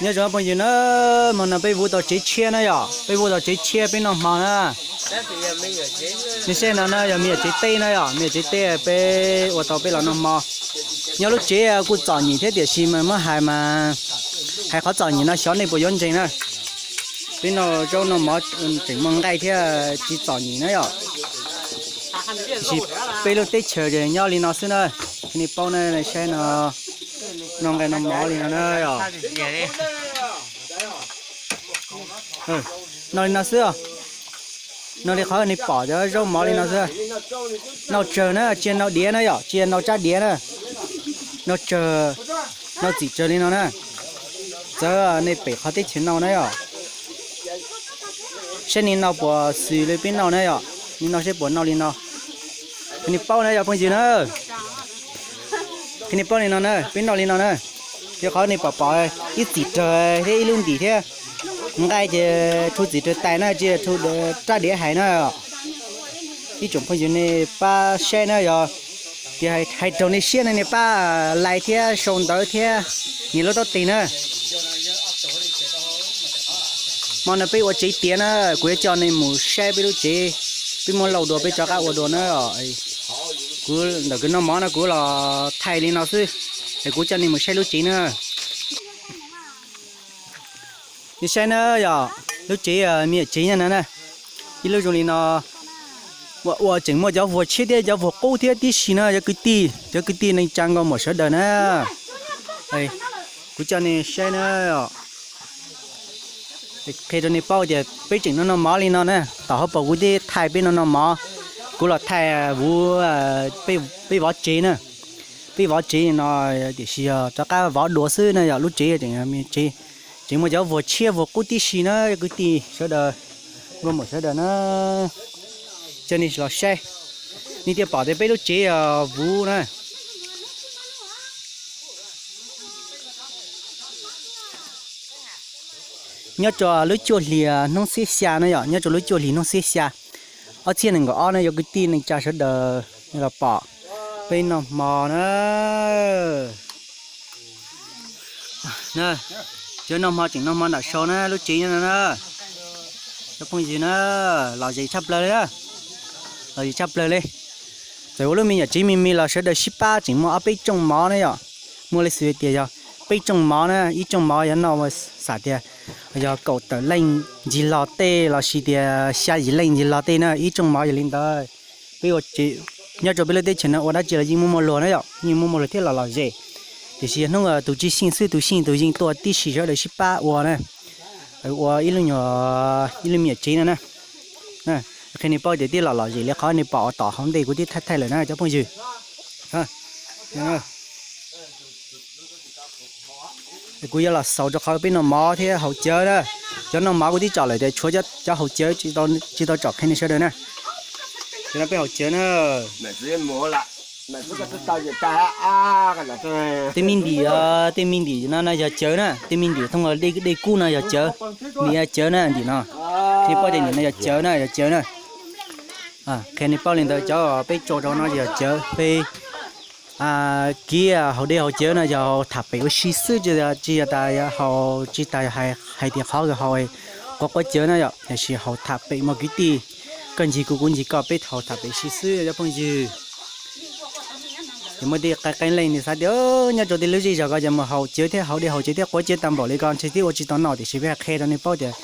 Nyob zoo phooj ywg na, hmo no peb vuv tau tsev tshiab na yom, peb vuv tau tsev tshiab peb noj hmo na. Nej saib no na yog me nyuam tsev teb na yom, me nyuam tsev teb peb ua tau peb los noj hmo. Nyob lub tsev kuj txom nyem thiab tiam sis mas muab hais mas, hais qhov txom nyem no xyov nej puas yuav ntseeg na. Peb noj zaub noj mov tseem muaj nqaij thiab tsis txom nyem na yom. Tiam sis peb lub teb chaws nyob li no xwb na, nej paub na, saib no, noj nqaij noj mov li no na yom. Noj li no xwb, noj li qhov nej pom cov zaub mov li no xwb. Noj tsawg na, tsis yog noj diav na yom, tsis yog noj tsab diav na. Noj tsawg, noj txim tsawg li no na. Txawv nej pem qhov teb chaws noj na yom. Saib nej noj puas xws li peb noj na yom, nej noj saib puas noj li no. Qhia nej paub na yom phooj ywg na. Qhia nej paub li no na, peb noj li no na. Yog qhov nej pom pom ib txim rawg thiab ib lub ntim thiab. Nqaij ces rhu txim rawg tais na, tsis rhu rab diav hais na. Ib tsoom phooj ywg nej pab saib na yom, ces hais raug nej siab na, nej pab like thiab sau ntawv thiab nias lub taub tes na. Hmo no peb ua tsev tiav na, kuv yuav coj nej mus saib peb lub tsev, peb muab lauj dua peb rov qab ua dua na. Kuv ntawm kuv noj mov no kuv los thaij li no xwb, es kuv coj nej mus saib lub tsev na. Nej saib na yom, lub tsev me nyuam tsev nyob no na, ib lub zoo li no, ua ua tseem muaj cov vuag tshiab thiab cov vuag qub thiab tib si na cov kwv tij, cov kwv tij neej tsa nkauj muam sawv daws na. Kuv coj nej saib na, qhia rau nej paub tias peb tseem noj noj mov li no na, tom hauv paus kuv twb thaij peb noj noj mov, kuv los thaij vuv peb vov tsev na. Peb vov tsev no tiam sis yog rov qab vov dua xwb na yom, lub tsev tseem tsev, tseem muaj cov vuag tshiab vuag qub tib si na cov kwv tij sawv daws, nkauj muam sawv daws na. Coj nej los saib, nej thiaj pom tias peb lub tsev yog vuv na. Nyob rau lub cuaj hlis hnub xiab xya na yom, nyob rau lub cuaj hlis hnub xiab xya, ob txhiab nees nkaum ob na cov kwv tij neej tsa sawv daws, nej los pom peb noj hmo na. Cov noj hmo tseem noj hmo nram sau na, lub tsev nyob no na. Cov phooj ywg na, lom zem tshaj plaws li, lom zem tshaj plaws li. Txawm ua lub me nyuam tsev me me los sawv daws sib pab tseem muaj ob peb tsooj mov na yom. Muaj li xws tias yog peb tsooj mov na, ib tsooj mov yuav noj ua xam tias yog kaum tawm leej ncig log tej los sis tias xya yim leej ncig log tej na, ib tsooj mov yog li ntawd. Peb ua tsev nyob rau peb lub teb chaws no ua dab tsi los yeej muaj muaj luag na yom, yeej muaj muaj luag thiab los lom zem. Tiam sis yog hnub tus tsis xyeej xwb, tus xyeej tus yeej tuaj tib si sawv daws sib pab ua na, ua ib lub nyuag, ib lub me nyuam tsev no na. Qhia nej paub tias twb los lom zem li qhov nej pom uas tom hauv ntej kuv twb thaij thaij lawm na cov phooj ywg. Kuv yuav los xaus rau qhov peb noj mov thiab haus cawv na. Cov noj mov kuv twb tsom lawm tias tshuav cov haus cawv tsis tau tsom qhia nej sawv daws na. Ces no peb haus cawv na. Tej me ntim, tej me ntim no no yog cawv na, tej me ntim thooj dej kub no yog cawv. Ntim cawv na ntim no. Nej paub tias ntim no yog cawv na, yog cawv na. Qhia nej paub li ntawd, cov peb tso rau no yog cawv, peb kiv haus dej haus cawv no yog haus tham pem ua si xwb, tsis yog tas haus tsis tas hais tias qhov haus quav quav cawv na yom, tiam sis haus tham pem mog kwv tij. Koj ncig kuv, kuv ncig koj, peb haus tham pem si xwb cov phooj ywg. Ces muaj tej qee qee leej nws xav tias nyob rau tej lub zej zog ko ces mus haus cawv thiab haus dej haus cawv thiab quav cawv tag npaum li ko ntshe twb ua tsis tau noj, tiam sis peb qhia rau nej paub tias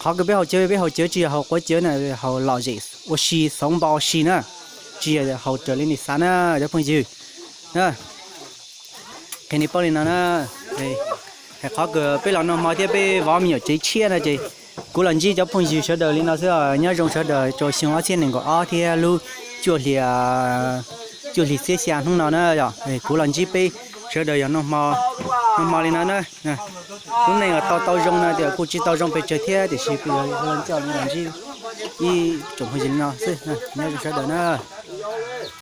qhov kws peb haus cawv, peb haus cawv tsis yog haus quav cawv na, haus lom zem ua si, xauv npo ua si na, tsis yog haus raws li nej xav na cov phooj ywg. Qhia nej paub li no na, hais qhov kws peb los noj hmo thiab peb vov me nyuam tsev tshiab no ces kuv los ntsib cov phooj ywg sawv daws li no xwb. Nyob zoo sawv daws rau xyoo ob txhiab nees nkaum ob thiab lub cuaj hli, cuaj hli xiab xya hnub no na yom, kuv los ntsib peb sawv daws yog noj hmo, noj hmo li no na. Lub neej tau tau zoo no tias kuj tsis tau zoo pes tsawg thiab, tiam sis yog los ntsib ib tsoom phooj ywg li no xwb, nyob zoo sawv daws na.